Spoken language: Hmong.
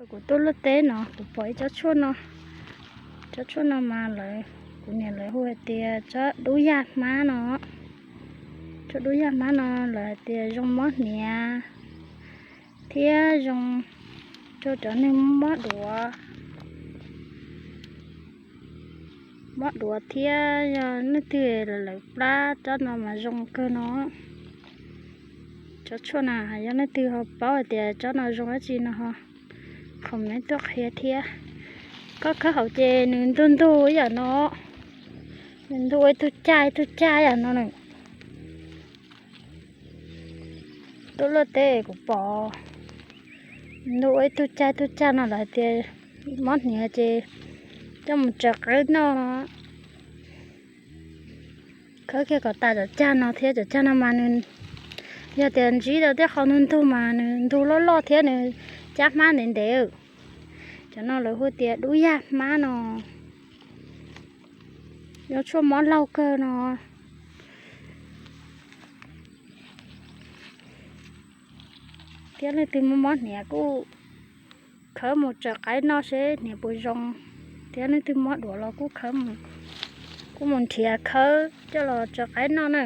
Kuv tuaj luaj teb no kuv pom ib tsob tshuaj no, tsob tshuaj no mas lawv, kuv niam lawv hu hais tias tsob dub yaj hmab no. Tsob dub yaj hmab no lawv hais tias zoo mob hniav thiab zoo rau cov neeg mob duav, mob duav thiab yog leej twg lawv plab tsob no mas zoo kawg no. Tsob tshuaj no yog leej twg ho paub hais tias tsob no zoo dab tsi no ho comment tuaj qhia thiab. Koj khawb hauv ces nws ntug ntug ib yam no, nws ntug ua ib tug caj ib tug caj ib yam no na. Tuaj luaj teb kuv pom ntug ua ib tug caj ib tug caj no lawv hais tias mob hniav ces coj mus tsaws qaib noj no. Khawb kiag kom tas cov cag no thiab, cov cag no mas nws yog tias ntsib rau tej qhov ntug ntug mas nws ntug loj loj thiab nws cab hmab ntev ntev. Cov no lawv hu tias dub yaj hmab no, yog tshuaj mob laug kawg no. Thiab leej twg mob mob hniav kuj khawb mus tsaws qaib noj seb hniav puas zoo, thiab leej twg mob duav los kuj khawb, kuj mus nrhiav khawb coj los tsaws qaib noj na.